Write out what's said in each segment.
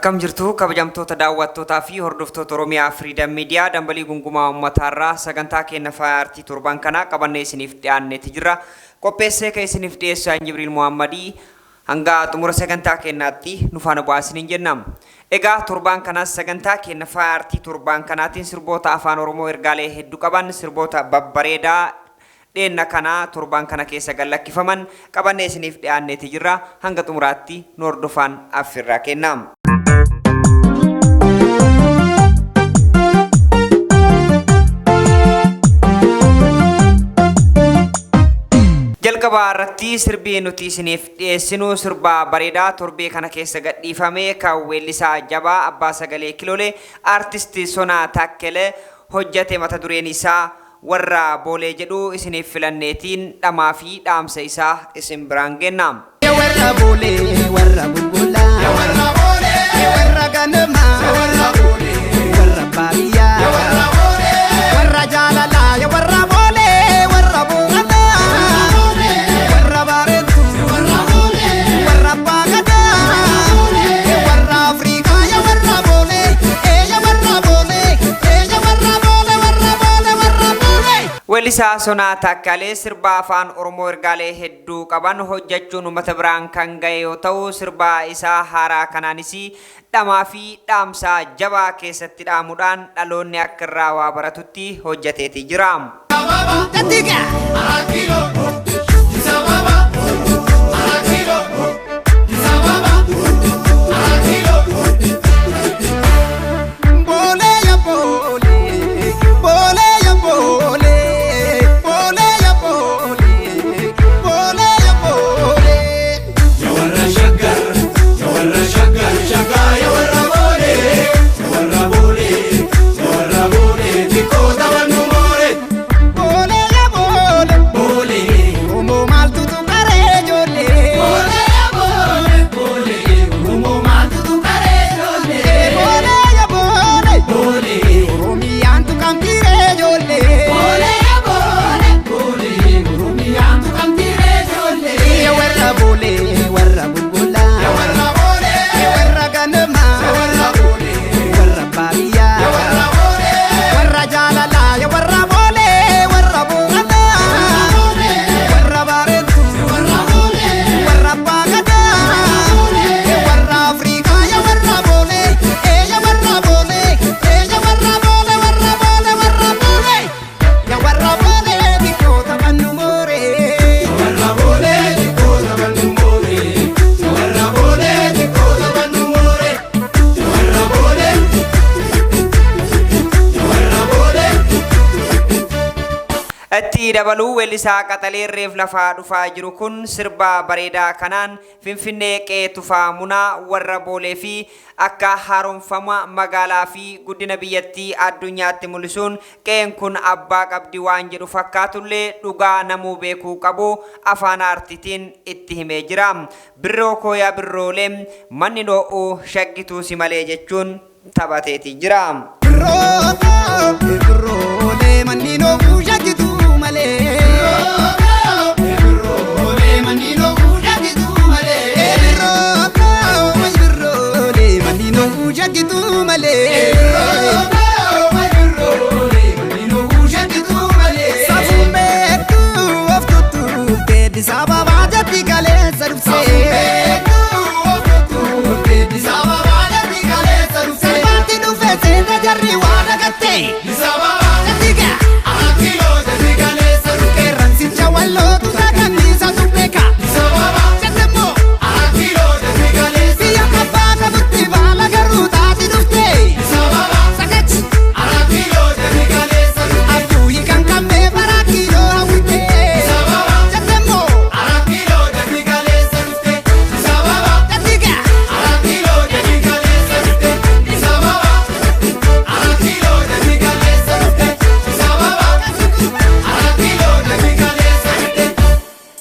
Akkam jirtu kabajamtoota daawwattootaa fi hordoftoota Oromiyaa Freedom Media dambalii gungumaa uummataarraa sagantaa keenya faaya aartii torban kanaa qabannee isiniif dhiyaanneeti jirra. Qopheessee kan isiniif dhiyeessu Aan Jibriil Muhammadii hanga xumura sagantaa keenyaatti nu faana bu'aa isiniin jenna. Egaa torbaan kanas sagantaa keenya faaya aartii torbaan kanaatiin sirboota afaan Oromoo ergaalee hedduu qaban sirboota babbareedaa dheenna kana torbaan kana keessa gad lakkifaman qabannee isiniif dhiyaanneeti jirra. Hanga xumuraatti nu hordofaan affirraa kenna. Jalqaba irratti sirbii nuti isiniif dhiyeessinu sirba bareedaa torbee kana keessa gadhiifame kan weellisaa jabaa abbaa sagalee kilolee aartisti Sonaa Taakkele hojjate mata dureen isaa Warra Boolee jedhu isiniif filanneetiin dhamaa fi dhaamsa isaa isin biraan geenna. Warra Boolee, warra Bulbulaa, warra ganamaa, warra baadiyyaa, warra jaalalaa, warra Boolee, warra Booranaa, warra Baarentuu, warra Abbaa Gadaa, warra Afrikaa, warra Boolee, warra Boolee, warra Boolee, warra Boolee, warra Boolee. Weellisaa Sonaa Taakkalee sirba afaan Oromoo ergaalee hedduu qaban hojjechuun uummata biraan kan ga'e yoo ta'u, sirba isaa haaraa kanaanis dhamaa fi dhaamsa jabaa keessatti dhaamuudhaan dhaloonni akka irraa waa baratutti hojjeteeti jira. Tatiga. Boolee ya boolee, boolee ya boolee, boolee ya boolee, boolee ya boolee. Boolee ya boolee, umoo maaltu tuqaree ijoollee? Boolee ya boolee, Oromiyaan tuqamtiiree ijoollee. Iyya warra Boolee, warra Bulbulaa, warra ganamaa, warra baadiyyaa, warra jaalalaa, warra Boolee, warra Booranaa, warra Baarentuu, warra Abbaa Gadaa, warra Afrikaa, warra Boolee, warra Boolee, warra Boolee, warra Boolee, warra Boolee, warra Boolee, xiqqoo taphannu mooree. Itti dabaluu weellisaa qaxalee reef lafaa dhufaa jiru kun sirba bareedaa kanaan Finfinnee qe'ee Tufaa Munaa warra Boolee fi akka haaromfama magaalaa fi guddina biyyattii addunyaatti mul'isuun qe'een kun abbaa qabdi waan jedhu fakkaatullee dhugaa namuu beekuu qabu afaan aartiitiin itti himee jira. Birroo koo yaa birroolee manni dho'uu shaggituu si malee jechuun taphateeti jira. Birroo, birroolee manni noobuu shakkituu malee. Birroolee manni noobuu shakkituu malee. Birroo, birroolee manni noobuu shakkituu malee. Safuun beektuu of tuttuuftee Addis Ababaa jatti kaleessa dhufsee. Salphaatti dhufe seenta jarri waa dagatte. Jattiga. Qeerransicha wallootu saganniisa beeka. Jattemmoo biyya abbaa qabutti baala garuu taati dhufte. Sagachi. Abduu kan qabnee bara kiiloo hawwite. Jattemmoo jattiga.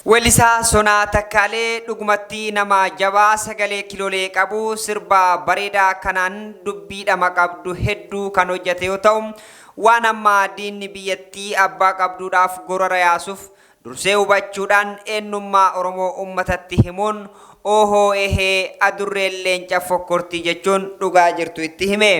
Weellisaa Sonaa Takkaalee dhugumatti nama jabaa sagalee kilolee qabu sirba bareedaa kanaan dubbii dhama qabdu hedduu kan hojjete yoo ta'u waan amma diinni biyyattii abbaa qabduudhaaf gorora yaasuuf Dursee hubachuudhaan eenyummaa Oromoo uummatatti himuun ohoo ehee adurreen leenca fokkortii jechuun dhugaa jirtu itti hime.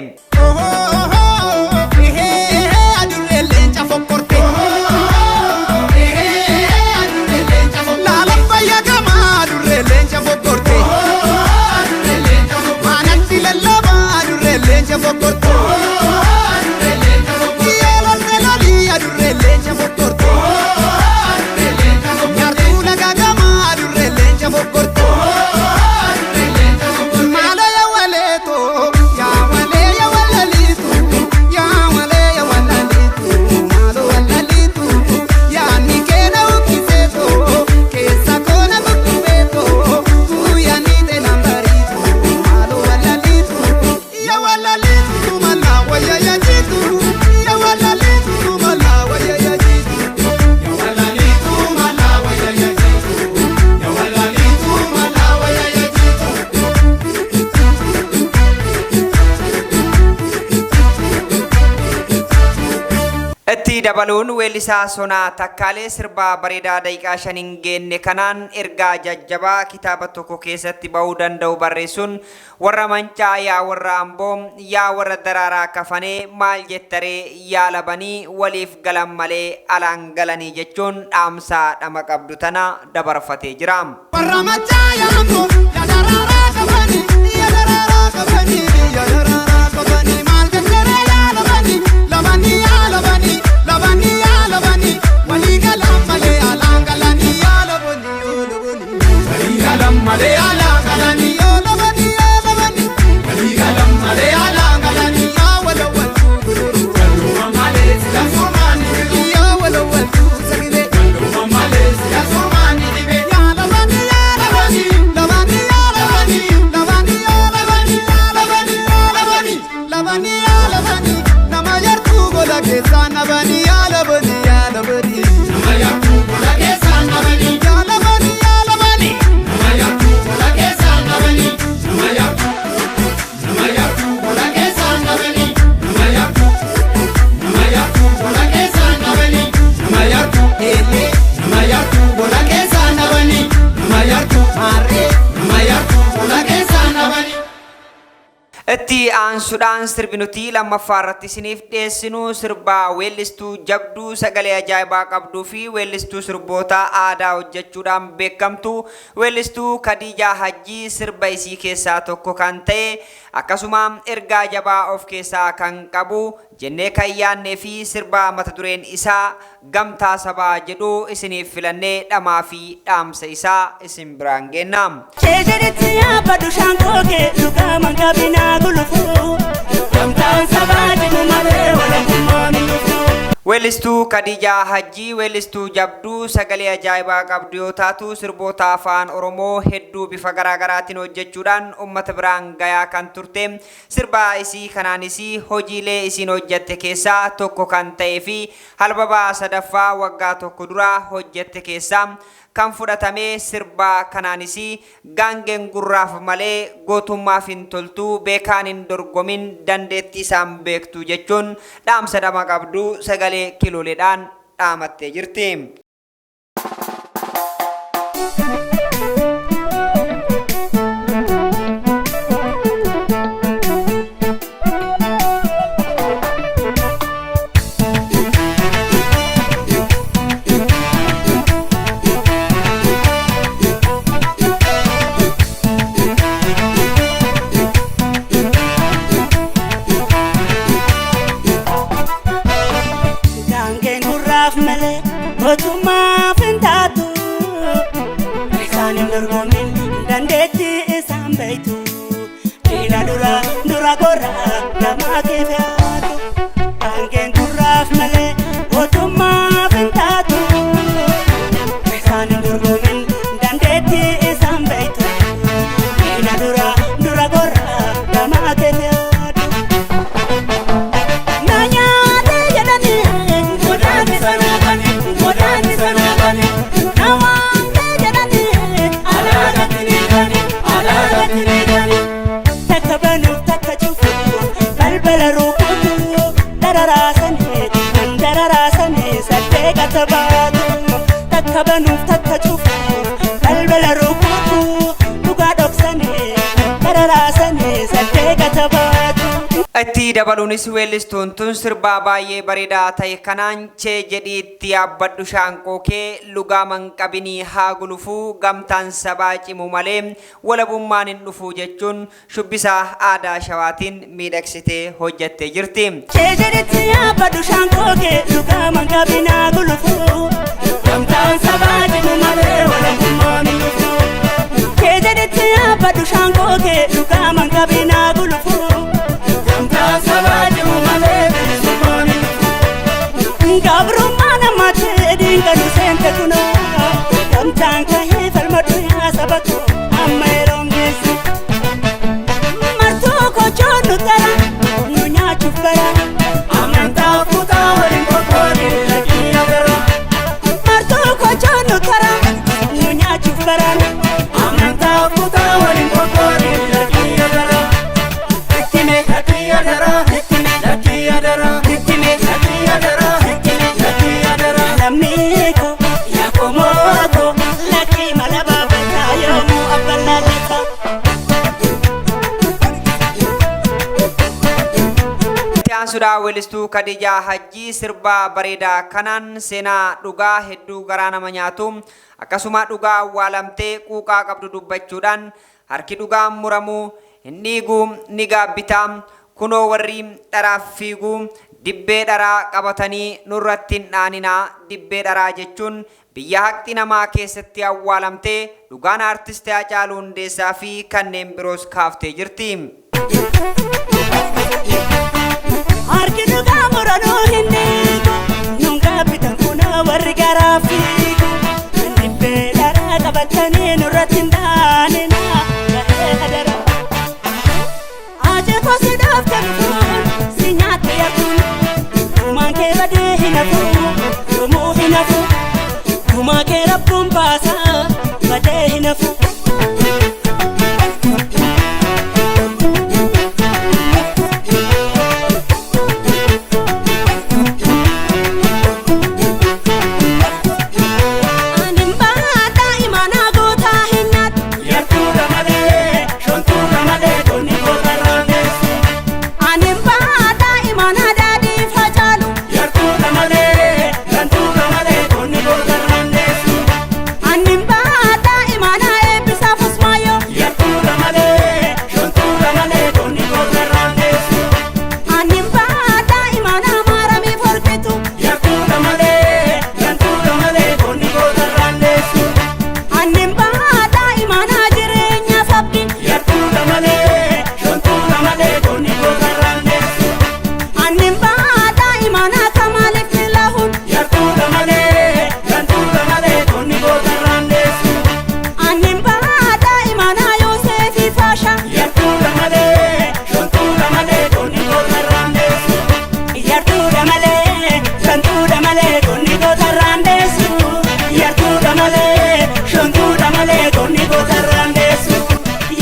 Itti dabaluun weellisaa Sonaa Takkaalee sirbaa bareedaa daqiiqaa 5 hin geenne kanaan ergaa jajjabaa kitaaba tokko keessatti bahuu danda'u barreessuun warra Mancaa yaa warra Amboo yaa warra Daraaraa kafanee maal jettaree yaa labanii waliif galan malee alaan galanii jechuun dhaamsaa dhama qabdu tana dabarfatee jira. Warra Mancaa yaa Amboo yaa Daraaraa kafanii yaa Daraaraa kafanii yaa Daraaraa kafanii maal jettaree yaa labanii labanii yaa labanii. Labani ya labani, wali galam male alang galani ya labani yo labani. Wali galam male alang galani yo labani ya labani. Wali galam male alang galani ya wala wal guru. Kaluma male sila furmani ya wala wal sagide. Kaluma male sila furmani dibe ya labani ya labani, labani ya labani, labani ya labani, labani ya labani, labani ya labani. Namayartu gola keessa nabani ya labani ya labani. Namayartu gola keessa nabani ya labani ya labani. Namayartu gola keessa nabani. Namayartu namayartu gola keessa nabani. Namayartu namayartu gola keessa nabani. Namayartu ele namayartu gola keessa nabani. Namayartu mare namayartu gola keessa nabani. Itti aansuudhaan sirbi nuti lammaffaa irratti isiniif dhiyeessinu sirbaa weellistuu jabduu sagalee ajaa'ibaa qabduu fi weellistuu sirboota aadaa hojjechuudhaan beekamtu weellistuu Kadiijaa Hajjii sirba isii keessaa tokko kan ta'e akkasuma ergaa jabaa of keessaa kan qabu jennee kan yaadnee fi sirba mata dureen isaa gamtaa sabaa jedhu isiniif filannee dhamaa fi dhaamsa isaa isin biraan geenna. Sheeshiritti yaabbadhu shaankoo kee dhugaa mangabinaa gulufu. Gamtaan sabaa jiru malee walakkummaa milufu. Weellistuu Kadiijaa Hajjii weellistuu jabduu sagalee ajaa'ibaa qabdu yoo taatu sirboota afaan Oromoo hedduu bifa garaagaraatiin hojjechuudhaan uummata biraan gayaa kan turte sirba isii kanaanis hojiilee isiin hojjette keessaa tokko kan ta'ee fi halbabaa sadaffaa waggaa tokko dura hojjette keessaa kan fudhatame sirba kanaanis gaangeen gurraaf malee gootummaaf hin toltu beekaan hin dorgomin dandeettii isaan beektu jechuun dhaamsa dhama qabdu sagalee kilooleedhaan dhaamattee jirti. Gaangeen gurraaf malee mootummaaf hin taatu. Isaan hin dorgomin dandeettii isaan beektu. Diina dura dura gorra namaa keef yaatu. Gaangeen gurraaf malee mootummaaf hin taatu. Isaan hin dorgomin dandeettii isaan beektu. Diina dura dura gorra namaa keef yaatu. Na nyaate jedhanii godaanni sana bane godaanni sana bane. Na waante jedhanii alaabatti ni gane alaabatti ni gane. Takka banuuf takka cufuuf balbala rukutu dararaasanii kan dararaasanii saddeeqa tabaatu. Takka Harka banuuf takka cufu balbala rukutu dhugaa dhoksanii dararaasanii saddeeqa tabaatu. Itti dabaluunis weellistuun tun sirbaa baay'ee bareedaa ta'e kanaan chee jedhii itti yaabbadhu shaanqoo kee lugaaman qabinii haa gulufuu gamtaan sabaa cimu malee walabummaan hin dhufuu jechuun shubbisaa aadaa shawaatiin miidhagsitee hojjattee jirti. Chee jedhitti yaabbadhu shaanqoo kee lugaaman qabinaa gulufuu gamtaan sabaa cimu malee walabummaan hin dhufu. Chee jedhitti yaabbadhu shaanqoo kee lugaaman qabinaa gulufuu. Gabrummaa namaatti diinqa nu seente kunoo gamtaan kahee falmadhu yaa saba koo amma yeroon geesse. Martuu kochoon nu tara nu nyaachuuf bara. Amantaa kutaa waliin qoqqoodee lakkii agara. Martuu kochoon nu tara nu nyaachuuf bara. Amantaa kutaa waliin qoqqoodee lakkii agara. Ittime lakkii agara. Ittime lakkii agara. Ittime lakkii agara. Ittime lakkii agara. Lammiiko yaa komooko lakkii mala baafataa yoomuu abbaan laallata. Itti aansuudhaan weellistuu Khadijaa Hajjii sirbaa bareedaa kanaan seenaa dhugaa hedduu garaa nama nyaatu akkasuma dhugaa awwaalamtee quuqaa qabdu dubbachuudhaan harki dhugaan muramuu hin dhiiguu ni gaabbitaa kunoo warri dharaaf fiiguu dibbee dharaa qabatanii nurratti hin dhaaninaa dibbee dharaa jechuun biyya haqxi namaa keessatti awwaalamtee dhugaan aartist Haacaaluu Hundeessaa fi kanneen biroos kaaftee jirti. Harki dhugaa muranuu hin dhiigu nuun gaabbitan kunoo warri garaa fiigu. Dibbee dharaa qabatanii nurratti hin dhaaninaa gahee hadara. Ajjeefoo si dhaafte dhufuun si nyaatte yakkuun gumaan kee badee hin hafu yoomuu hin hafu gumaa kee rabbuun baasaa badee hin hafu. Ani baadhaa imaanaa gootaa hin nyaadhu. Yartuudha malee shontuudha malee qonni gootarraan geessu. Ani baadhaa imaanaa daadhiif hacaalu. Yartuudha malee gantuudha malee qonni gootarraan geessu. Ani baadhaa imaanaa eebbisaaf usmaayyoo. Yartuudha malee shontuudha malee qonni gootarraan geessu. Ani baadhaa imaanaa maaramiif horkitu. Yartuudha malee gantuudha malee qonni gootarraan geessu. Ani baadhaa imaanaa jireenyaaf abdii. Yartuudha malee shontuudha malee qonni gootarraan geessu. Ani baadhaa imaanaa kamaaliif filahuun. Yartuudha malee gantuudha malee qonni gootarraan geessu. Ani baadhaa imaanaa Yooseefii Faashaa. Yartuudha malee shontuudha malee qonni gootarraan geessu. Yartuudha malee gantuudha malee qonni gootarraan deessu. Yartuudha malee shontuudha malee qonni gootarraan deessu.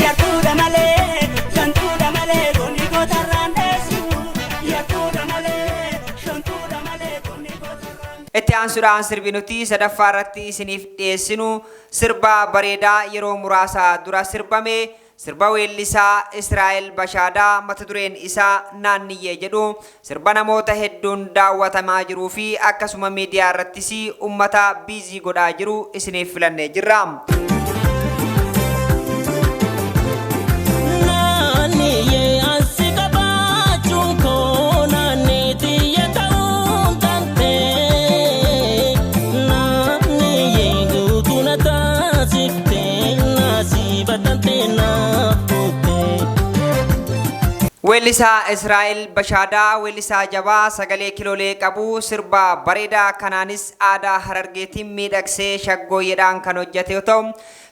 Yartuudha malee gantuudha malee qonni gootarraan deessu. Yartuudha malee shontuudha malee qonni gootarraan. Itti aansuudhaan sirbi nuti sadaffaa irratti isiniif dhiyeessinu sirba bareedaa yeroo muraasaa dura sirbame sirba weellisaa Israa'el Bashaadaa mata dureen isaa Naanniyyee jedhu sirba namoota hedduun daawwatamaa jiruu fi akkasuma miidiyaa irrattis uummata biizii godhaa jiru isiniif filannee jirra. Naanniyee asi qabaachuun koo naanniitiyya ta'uun tantee naanniyee guutuu na taasiftee naasii batantee naaf kuttee. Weellisaa Israa'el Bashaadaa weellisaa jabaa sagalee kiloolee qabu sirba bareedaa kanaanis aadaa harargeetiin miidhagsee shaggooyyeedhaan kan hojjete yoo ta'u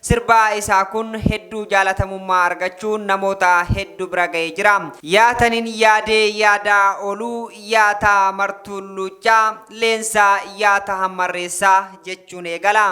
sirba isaa kun hedduu jaalatamummaa argachuun namoota hedduu bira ga'ee jira. Yaataniin yaadee yaadaa ooluu yaataa martuun luuccaa leensaa yaata hammarreessaa jechuun eegala.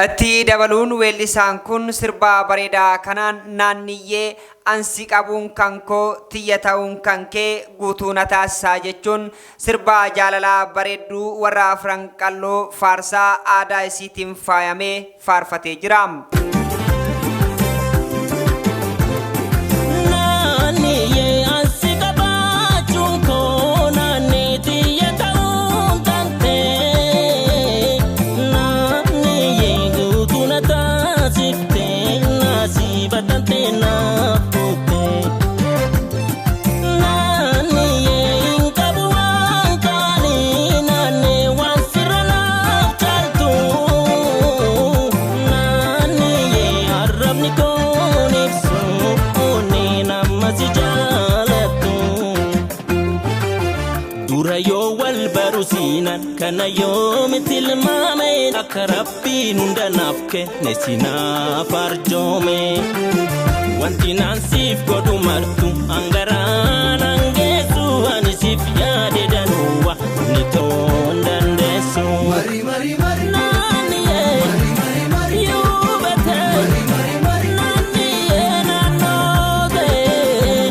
Itti dabaluun weellisaan kun sirba bareedaa kanaan naanniyyee ansi qabuun kan koo tiyya ta'uun kan kee guutuu na taasisaa jechuun sirba jaalalaa bareedduu warra Afran Qalloo faarsaa aadaa isiitiin faayamee faarfatee jira. Naanniyee ansi qabaachuun koo naannii tiyya ta'uun tantee. Naanniyee guutuu na taasiftee naasii batantee naaf kuttee. Naanniyee hin qabu waan kaanii naannee waan sirra naaf caaltu. Naanniyee arrabni koon ibsu onnee nama si jaalattu. Dura yoo wal baru siinan kana yoomitti ilmaame akka rabbiin hunda naaf kenne sinaaf arjoome. Wanti naan siif godhu martu hangaraan hangeessu ani siif yaade danuuwa ni ta'uu hin dandeessu. Naanniyee yoo batee naanniyee naannoo ta'ee.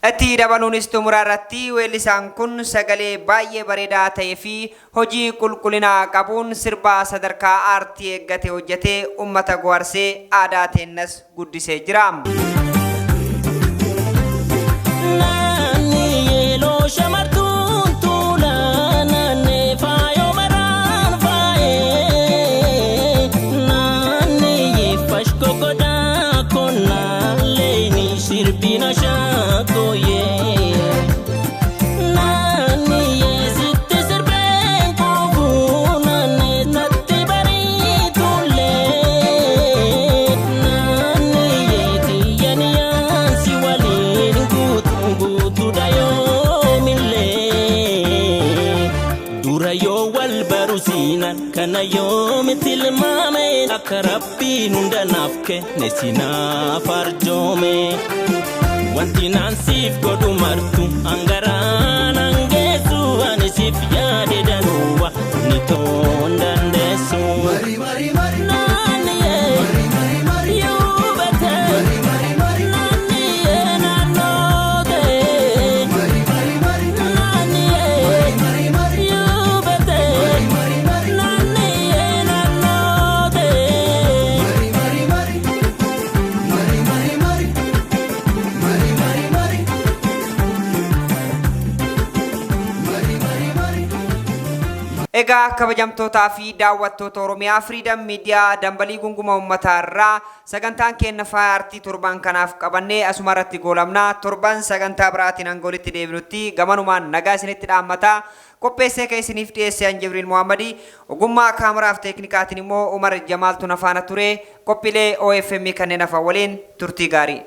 Itti dabaluunis xumura irratti weellisaan kun sagalee baay'ee bareedaa ta'ee fi hojii qulqullinaa qabuun sirbaa sadarkaa aartii eeggate hojjetee uummata goharsee aadaa teennas guddisee jira. Naanniyee loo shamartuun tuulaa naannee faayoo maraan faayee. Naanniyee fashkoo godhaa konnaa leeni sirbina shaakooyee. Naanniyee sitti sirbeen kuufuu naannee natti bariitullee. Naanniyee xiyya niyaansi waliin guutuu guutuudha yoomillee. Dura yoo wal baru siinan kana yoomitti ilmaame akka rabbiin hunda naaf kenne sinaaf arjoome. Wanti naan siif godhu martu hangaraan hangeessu ani siif yaade danuuwa ni ta'uu hin dandeessu. Naanniyee yoo batee naanniyee naannoo ta'ee. Naanniyee yoo batee naanniyee naannoo ta'ee. Egaa kabajamtootaa fi daawwattoota Oromiyaa Freedom Media dambalii gunguma uummataa irraa sagantaan keenya faaya aartii torban kanaaf qabannee asuma irratti goolabnaa. Torban sagantaa biraatiin hanga walitti deebinutti gamanumaan nagaa isinitti dhaammataa. Qopheessee kan isiniif dhiyeesse an Jibriil Muhammadii, ogummaa kaameraaf teeknikaatiin immoo Umar Jamaaltu na faana ture. Qophiilee OFM kanneen hafan waliin turtii gaarii.